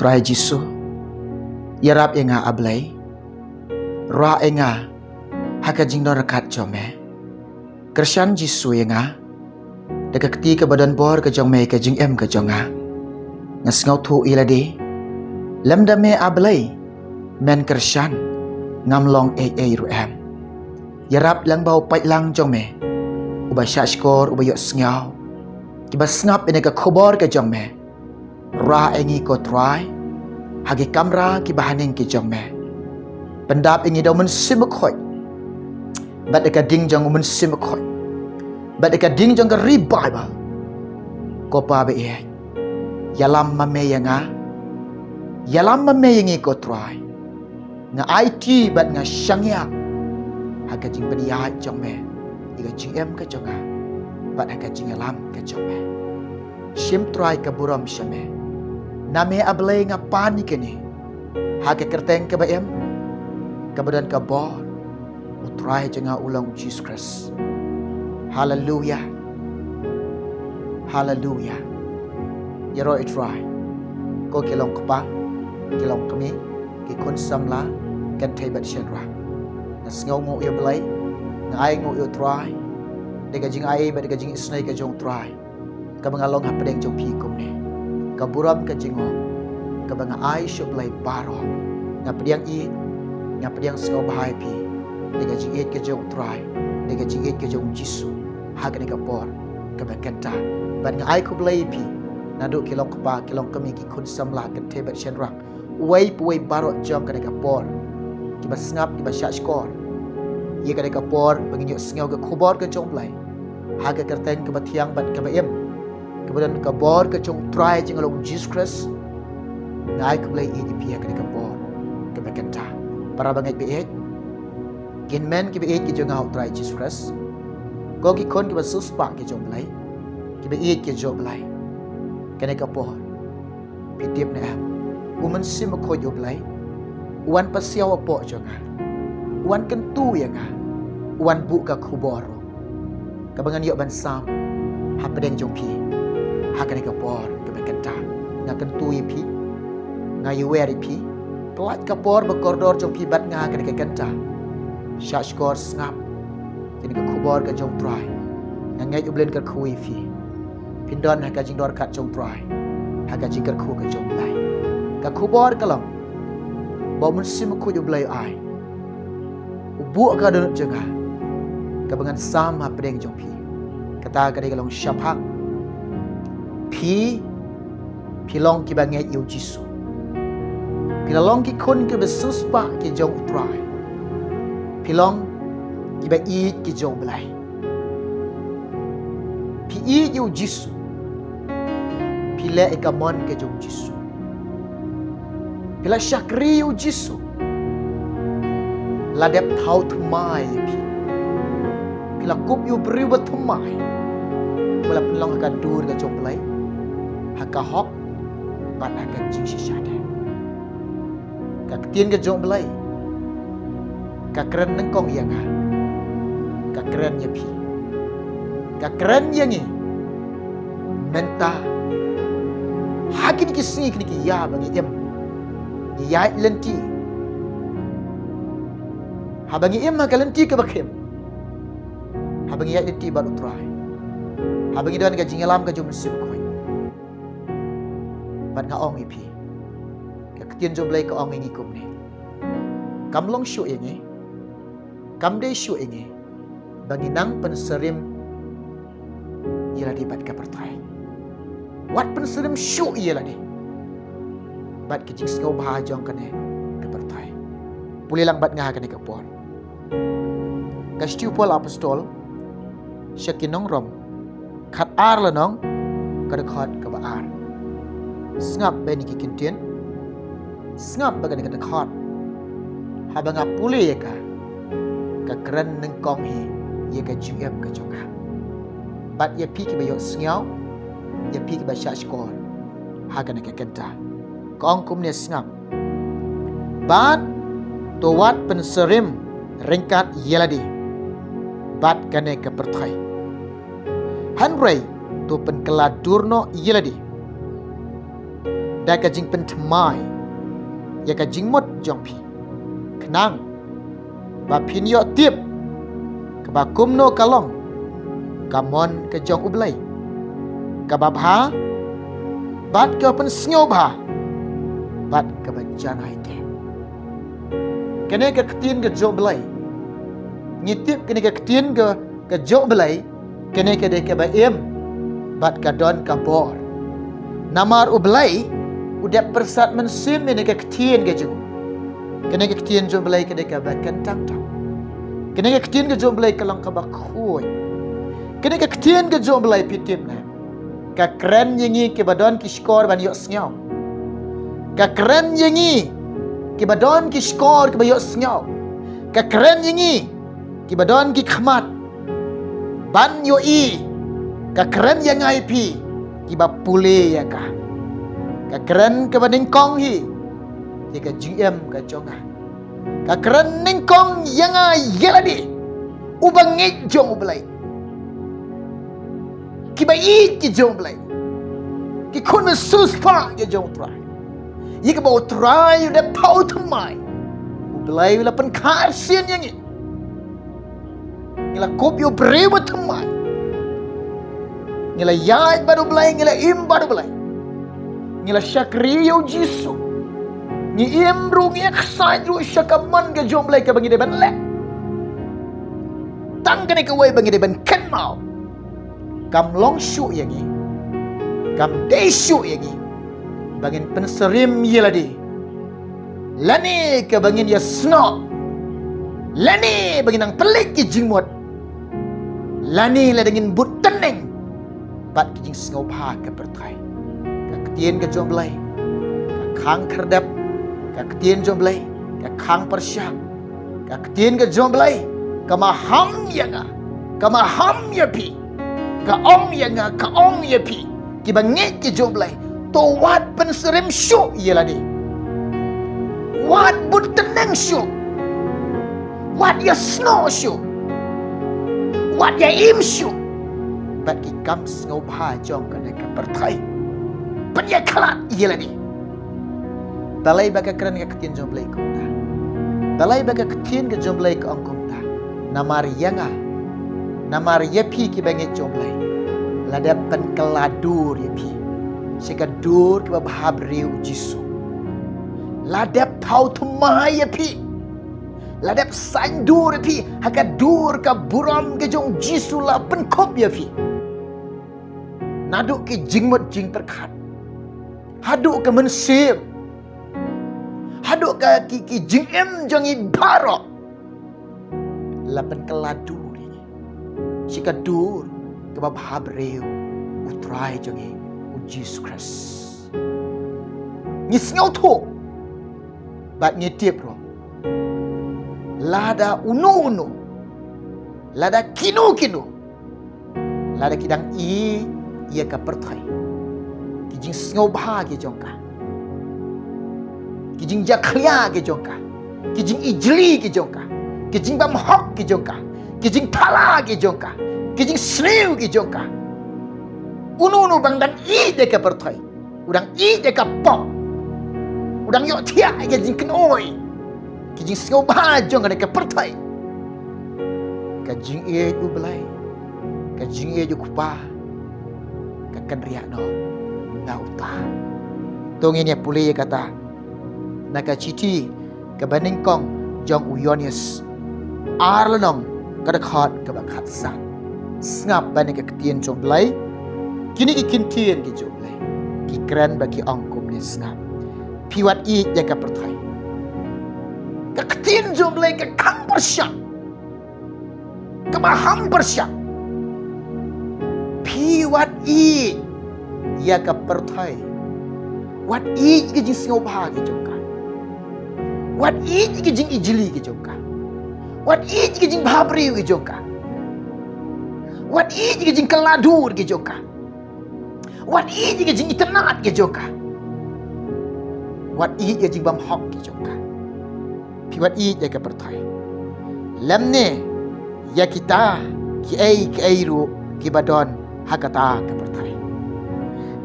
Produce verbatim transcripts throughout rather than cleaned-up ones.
Trai Jisu, ïarap ïa nga A Blei. Rah ïa nga ha ka jingdon ryngkat jong me. Kyrshan Jisu ïa nga da ka kti kaba don bor ka jong me, ka jingim ka jong nga. Nga sngewthuh ïa lade, lymda me A Blei men kyrshan, ngam long ei ei ruh em. Ïarap lang ba u paidlang jong me uba shahshkor, uba ïohsngew, kiba sngap ïa ka khubor ka jong me. Rah ïa ngi ko Trai ha ki kamra kiba haneng ki jong me. Pyndap ïa ngi da u Mynsiem Bakhuid bad da ka ding jong u Mynsiem Bakhuid bad da ka ding jong ka revival. Ko Pa ba ïeit, ïalam ma me ïa nga, ïalam ma me ïa ngi ko Trai. Nga aiti bad nga shaniah ha ka jingpynïaid jong me ïa ka jingim ka jong nga bad ha ka jingïalam ka jong me. Shim Trai ka burom sha me. Na me A Blei nga pan ïa kine ha ka kyrteng kaba im, kaba don ka bor, u Trai jong nga u long u Jisu Khrist. Haleluia. Haleluia. Ïaroh ïa u Trai, ko ki long kpa, ki long kmie, ki khun samla, kynthei bad shynrang. Nga sngewnguh ïa U Blei, nga ainguh ïa u Trai da ka jingai bad da ka jingisynei ka jong u Trai kaba nga long hapdeng jong phi kumne. Ka burom ka jingong kaba nga ai sha U Blei baroh. Nga pdiang ïeit, nga pdiang sngewbha ïa phi da ka jingïeit ka jong u Trai, da ka jingïeit ka jong u Jisu ha kane ka por kaba kynta. Bad nga ai khublei ïa phi naduh ki long kpa, ki long kmie, ki khun samla, kynthei bad shynrang, uwei pa uwei baroh jong kane ka por, kiba sngap, kiba shahshkor ïa kane ka por ba ngin ïohsngew ka khubor ka jong U Blei ha ka kyrteng kaba thiang bad kaba im, kaba don ka bor ka jong u Trai jong nga u long u Jisu Khrist. Nga ai khublei ïa phi ha kane ka por kaba kynta. Para bangeit ba ïeit, kin men kiba ïeit ki jong nga ha u Trai Jisu Khrist, ko ki khun kiba siewspah ki jong U Blei, kiba ïeit ki jong U Blei, kane ka por phi tip ne em, u Mynsiem Bakhuid U Blei u wan pasiaw hapoh jong nga, u wan kyntu ïa nga, u wan buh ka khubor ruh kaba ngan ïoh ban sam hapdeng jong phi ha kane ka por kaba kynta. Nga kyntu ïa phi, nga ïawer ïa phi. Pynlait ka por ba kordor jong phi bad nga ha kane ka kynta. Shahshkor sngap ïa kane ka khubor ka jong u Trai. Nga ngeit U Blei un kyrkhu ïa phi. Phin don ha ka jingdon ryngkat jong u Trai, ha ka jingkyrkhu ka jong U Blei. Ka khubor ka long ba u Mynsiem Bakhuid U Blei u ai, u buh ha ka dohnud jong nga kaba ngan sam hapdeng jong phi. Kata ka dei ka long shaphang phi, phi long kiba ngeit ïa u Jisu. Phi la long ki khun kiba siewspah ki jong u Trai. Phi long kiba ïeit ki jong U Blei. Phi ïeit ïa u Jisu. Phi leh ïa ka mon ka jong u Jisu. Phi la shakri ïa u Jisu. La dep thaw thymmai ïa phi. Phi la kup ïa u briew ba thymmai, ba la pynlong ha ka dur ka jong U Blei ha ka hok bad ha ka jingshisha. Ka ktien ka jong U Blei ka kren nyngkong ïa nga, ka kren ïa phi, ka kren ïa ngi mynta ha kine ki sngi, kine ki ïa ba ngi im, ngi ïaid lynti. Haba ngi im ha ka lynti kaba khim, haba ngi ïaid lynti bad u Trai, haba ngi don ka jingïalam ka jong u Mynsiem Bakhuid. Bad nga ong ïa phi, ka ktien jong U Blei ka ong ïa ngi kumne: Kam long shuh ïa ngi, kam dei shuh ïa ngi ba ngin nang pynsyriem ïa lade bad ka pyrthei. Wat pynsyriem shuh ïa lade bad ka jingsngewbha jong kane ka pyrthei. Pule lang bad nga ha kane ka por. Ka shithi u Paul Apostol sha ki nong Rom, khatar lynnong, ka dkhot kaba ar. Sngap bad ïa ki ktien, sngap bad kane ka dkhot. Haba nga pule ïa ka, ka kren nyngkong hi ïa ka jingim ka jong nga. Bad ïa phi kiba ïohsngew, ïa phi kiba shahshkor ha kane ka kynta, ka ong kumne: Sngap, bad to wat pynsyriem ryngkat ïa lade bad kane ka pyrthei. Hynrei to pynkylla dur noh ïa lade da ka jingpynthymmai ïa ka jingmut jong phi, khnang ba phin ïoh tip kaba kumno ka long ka mon ka jong U Blei, kaba bha, bad kaba pynsngewbha, bad kaba janai te. Kane ka ktien ka jong U Blei, ngi tip kane ka ktien ka, ka jong U Blei, kane ka dei kaba im bad ka don ka bor. Namar U Blei u dep pyrsad mynsiem ïa kane ka ktien ka jong u. Kane ka ktien jong U Blei ka dei kaba kyntang tam. Kane ka ktien ka jong U Blei ka long kaba khuid. Kane ka ktien ka jong U Blei, phi tip ne, ka kren ïa ngi kiba don ki shkor ban ïohsngew. Ka kren ïa ngi kiba don ki shkor kiba ïohsngew. Ka kren ïa ngi kiba don ki khmat ban ïohi. Ka kren ïa nga ïa phi kiba pule ïa ka. Ka kren kaba nyngkong hi ïa ka jingim ka jong nga. Ka kren nyngkong ïa nga ïa lade, uba ngeit jong U Blei, kiba ïeit ki jong U Blei, ki khun mynshwa ki jong U Trai, ïa kiba U Trai u dep thaw thymmai. U Blei u la pynkhar sien ïa ngi. Ngi la kup ïa u briew ba thymmai. Ngi la ïaid bad U Blei, ngi la im bad U Blei. Ngi la shakri ïa U Jisu. Ngi im ruh, ngi ïaksaid ruh sha ka mon ka jong U Blei kaba ngi dei ban leh. Tang kane kawei ba ngi dei ban kynmaw, kam long shuh ïa ngi, kam dei shuh ïa ngi ba ngin pynsyriem ïa lade, lane kaba ngin ïasnoh, lane ba ngin nang pynleit ki jingmut, lane lada ngin bud tneng bad ki jingsngewbha ka pyrthei. Ka ktien ka jong U Blei ka khang khyrdep, ka ktien jong U Blei ka khang pyrshah. Ka ktien ka jong U Blei ka maham ïa nga, ka maham ïa phi, ka ong ïa nga, ka ong ïa phi, kiba ngeit ki jong U Blei, to wat pynsyriem shuh ïa lade. Wat bud tneng shuh. Wat ïasnoh shuh. Wat ïa im shuh bad ki kam sngewbha jong kane ka pyrthei. Pynïakhlad ïa lade. Balei ba ka kren ka ktien jong U Blei kumta? Balei ba ka ktien ka jong U Blei ka ong kumta? Namar ïa nga, namar ïa phi kiba ngeit jong U Blei, la dep pynkylla dur ïa phi sha ka dur kaba bhabriew U Jisu. La dep thaw thymmai ïa phi. La dep saiñdur ïa phi ha ka dur ka burom ka jong U Jisu, la pynkhup ïa phi. Naduh ki jingmut jingpyrkhat haduh ka mynsiem, haduh ka ki, ki jingim jong ngi baroh, la pynkylla dur ïa ngi sha ka dur kaba bhabriew U Trai jong ngi U Jisu Khrist. Ngi sngewthuh bad ngi tip ruh, lada uno uno, lada kino kino, lada ki dang ïeit ïa ka pyrthei, ki jingsngewbha ki jong ka, ki jingjakhlia ki jong ka, ki jingijli ki jong ka, ki jingbymhok ki jong ka, ki jingthala ki jong ka, ki jingsniew ki jong ka. Uno uno ba dang ïeit ïa ka pyrthei, u dang ïeit ïa ka pop, u dang ïohthiah ïa ka jingkynoi, ki jingsngewbha jong kane ka pyrthei. Ka jingïeit U Blei, ka jingïeit U Kpa, ka kynriah noh na uta. To ngin ïa pule ïa kata na ka shithi kaba nyngkong jong u Ïoannis, ar lynnong, ka dkhot kaba khatsan. Sngap bad kane ka ktien jong U Blei. Kine ki ktien ki jong U Blei ki kren bad ki ong kumne, sngap. Phi wat ïeit ïa ka pyrthei. Ka ktien jong U Blei ka khang pyrshah, kaba ham pyrshah. Phi wat ïeit ïa ka pyrthei. Wat ïeit ïa ki jingsngewbha ki jong ka. Wat ïeit ïa ki jingijli ki jong ka. Wat ïeit ïa ki jingbhabriew ki jong ka. Wat ïeit ïa ki jingkylla dur ki jong ka. Wat ïeit ïa ki jingitynnad ki jong ka. Wat ïeit ïa ki jingbymhok ki jong ka. Phi wat ïeit ïa ka pyrthei, lymne ïa kita kiei kiei ruh kiba don ha kata ka pyrthei.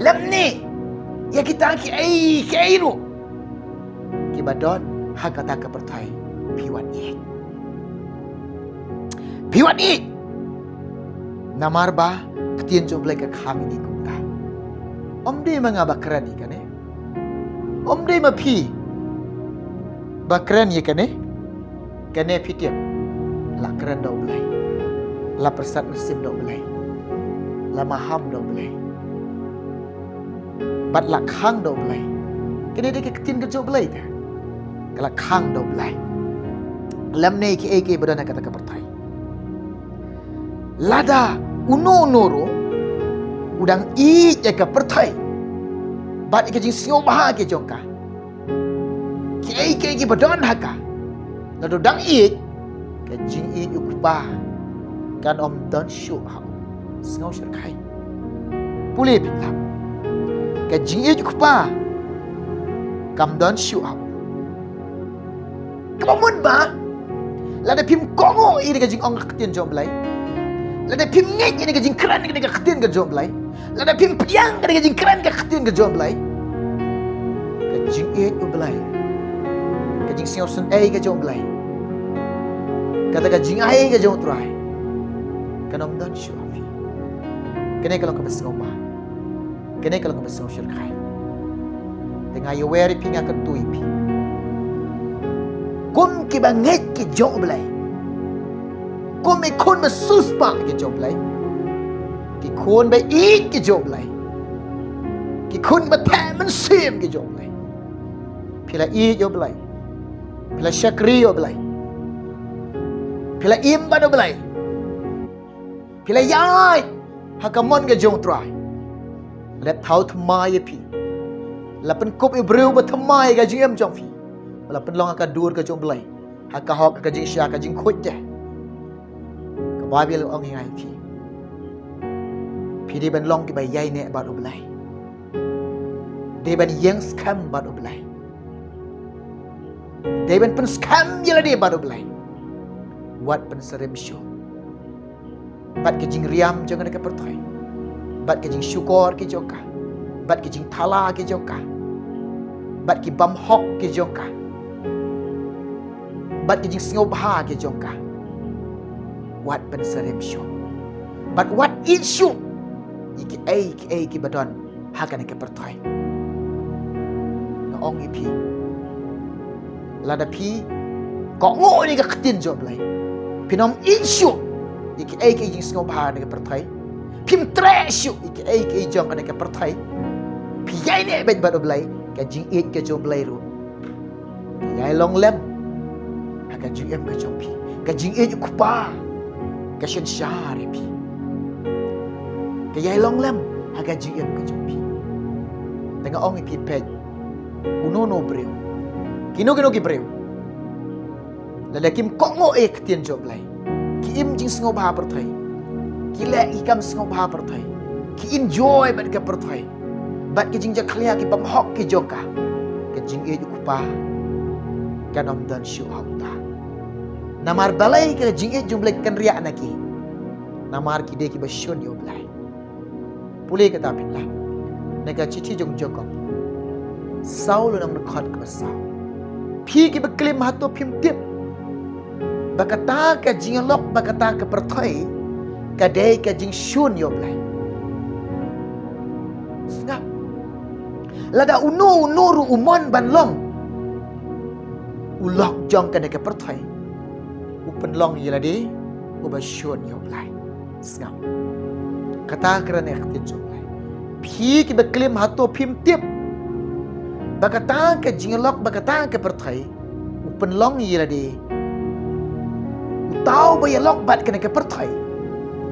Lymne Ïa kita kiei kiei ruh kiba don ha kata ka pyrthei, phi wat ïeit. Phi wat ïeit. Namar ba ka ktien jong U Blei ka khang ïa ngi kumta. Ym dei ma nga ba kren ïa kane. Ym dei ma phi ba kren ïa kane. Kane phi tip, la kren da U Blei, la pyrsad mynsiem da U Blei, la maham da U Blei, bad la khang da U Blei. Kane dei ka ktien ka jong U Blei te. Ka la khang da U Blei. Lymne kiei kiei ba don ha kata ka pyrthei. Lada uno uno ruh u dang ïeit ïa ka pyrthei bad ïa ka jingsngewbha ka jong ka, kiei kiei kiba don ha ka, lada u dang ïeit, ka jingïeit U Kpa kan ym don shuh ha u. Sngew shyrkhei. Pule phin lap. Ka jingïeit U Kpa kam don shuh ha u. Kaba mut ba lada phim kohnguh ïa ka jingong ka ktien jong U Blei, lada phim ngeit ïa ka jingkren ka ktien ka jong U Blei, lada phim pdiang ka jingkren ka ktien ka jong U Blei, ka jingïeit U Blei, ka jingsngewsynei ka jong U Blei, kata ka jingai ka jong U Trai kan ym don shuh ha phi. Kane ka long kaba sngewbha. Kane ka long kaba sngewsih kai. Te nga ïawer ïa phi, nga kyntu ïa phi kum kiba ngeit ki jong U Blei, kum ki khun ba siewspah ki jong U Blei, ki khun ba ïeit ki jong U Blei, ki khun ba theh mynsiem ki jong U Blei. Phi la ïeit ïa U Blei. Phi la shakri ïa U Blei. Phi la im bad U Blei. Phi la ïaid ha ka mon ka jong U Trai. La dep thaw thymmai ïa phi. La pynkup ïa u briew ba thymmai ïa ka jingim jong phi. La pynlong ha ka dur ka jong U Blei, ha ka hok, ha ka jingshisha, ka jingkhuid te. Ka Baibl ong ïa ngi, phi, phi dei ban long kiba ïaineh bad U Blei. Dei ban ïeng skhem bad U Blei. Dei ban pynskhem ïa lade bad U Blei. Wat pynsyriem shuh bad ka jingriam jong kane ka pyrthei, bad ka jingshukor ki jong ka, bad ka jingthala ki jong ka, bad ki bymhok ki jong ka, bad ka jingsngewbha ki jong ka. Wat pynsyriem shuh. Bad wat ïeit shuh ïa kiei kiei kiba don ha kane ka pyrthei. Nga ong ïa phi, lada phi kohnguh ïa ka ktien jong U Blei, phin ym ïeit shuh ïa kiei kiei jingsngewbha ha kane ka pyrthei, phim treh shuh ïa kiei kiei jong kane ka pyrthei, phi ïaineh bad, bad U Blei, ka jingïeit ka jong U Blei ruh ka ïai long lem ha ka jingim ka jong phi. Ka jingïeit U Kpa ka synshar ïa phi. Ka ïai long lem ha ka jingim ka jong phi. Te nga ong ïa phi, peit, uno uno u briew, kino kino ki briew, lada kim kohnguh ïa ka ktien jong U Blei, ki im jingsngewbha pyrthei, ki leh ki kam sngewbha pyrthei, ki enjoy bad ka pyrthei, bad ki jingjakhlia ki bymhok ki jong ka, ka jingïeit U Kpa kan ym don shuh ha uta. Namar balei ka jingïeit jong U Blei ka kynriah na ki? Namar ki dei kiba shun ïa U Blei. Pule kata phin lap na ka shithi jong u Jakob saw, lynnong dkhot kaba saw. Phi kiba klim, hato phim tip ba kata ka jingïalok bad kata ka pyrthei ka dei ka jingshun ïa U Blei? Sngap. Lada uno uno ruh u mon ban long u lok jong kane ka pyrthei, u pynlong ïa lade uba shun ïa U Blei. Sngap. Kata ka kren ïa ka ktien jong U Blei. Phi kiba klim, hato phim tip ba kata ka jingïalok bad kata ka pyrthei u pynlong ïa lade, uta uba ïalok bad kane ka pyrthei,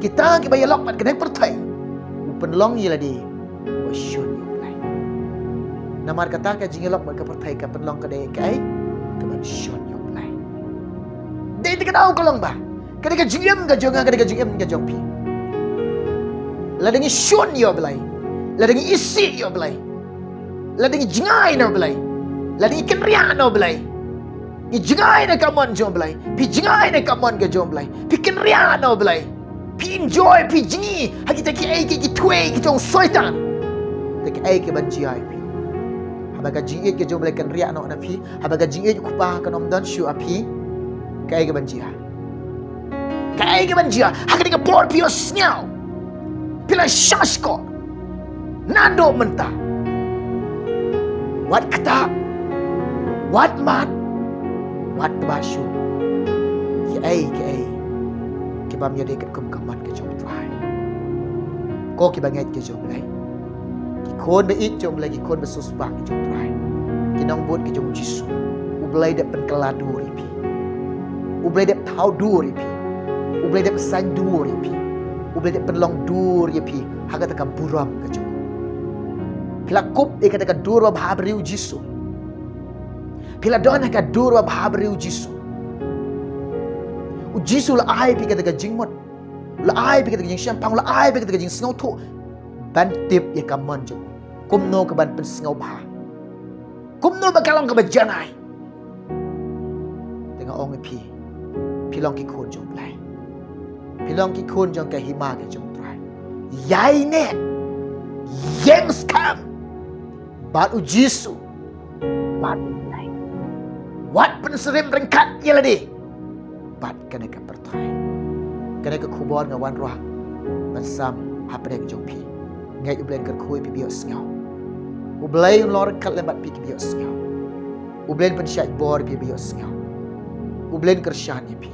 kita kiba ïalok bad kane ka pyrthei, u pynlong ïa lade uba shun ïa U Blei. Namar kata ka jingïalok bad ka pyrthei ka pynlong ka dei kaei? Kaban shun ïa U Blei. Dei te ka daw ka long ba ka dei ka jingim ka jong nga, ka dei ka jingim ka jong phi. Lada ngi shun ïa U Blei, lada ngi isih ïa U Blei, lada ngi jngai na U Blei, lada ngi kynriah na U Blei, ngi jngai na ka mon jong U Blei, phi jngai na ka mon ka jong U Blei, phi kynriah na U Blei, phi enjoy, phi jngi ha kita kiei kiei ki thwei ki jong u Soitan, te kaei kaban jia ïa phi? Ba ka jingïeit ka jong U Blei kan riah noh na phi, haba ka jingïeit U Kpa kan ym don shuh ha phi. Kaei kaban jia? Kaei kaban jia? Ha kane ka por phi la sngew, phi la shah shkor. Naduh mynta, wat ktah, wat mad, wat tba shuh. Kiei kiei kiba ym ïadei katkum ka mon ka jong U Trai. Ko kiba ngeit ka jong U Blei, ki khun ba ïeit jong U Blei, ki khun ba siewspah ka jong U Trai, ki nongbud ka jong U Jisu, U Blei dep pynkylla dur ïa phi. U Blei dep thaw dur ïa phi. U Blei dep saiñ dur ïa phi. U Blei dep pynlong dur ïa phi ha kata ka burom ka jong U. Phi la kup ïa kata ka dur babha briew U Jisu. Phi la don ha ka dur babha briew U Jisu. U Jisu la ai phi kata ka jingmut, la ai phi kata ka jingshemphang, la ai phi kata ka jingsngewthuh ban tip ïa ka mon jong U. Kumno kaban pynsngewbha? Kumno ba ka long kaba janai? Te nga ong ïa phi, phi long ki khun jong U Blei. Phi long ki khun jong ka hima ka jong U Trai. Ïaineh, ïeng skhem bad U Jisu, bad U Blei. Wat pynsyriem ryngkat ïa lade bad kane ka pyrthei. Kane ka khubor nga wanrah ban sam hapdeng jong phi. Ngeit U Blei un kyrkhu ïa phi ba ïohsngew. U Blei un long ryngkat lem bad phi kiba ïohsngew. U Blei un pynshait bor ïa phi ba ïohsngew. U Blei un kyrshan ïa phi.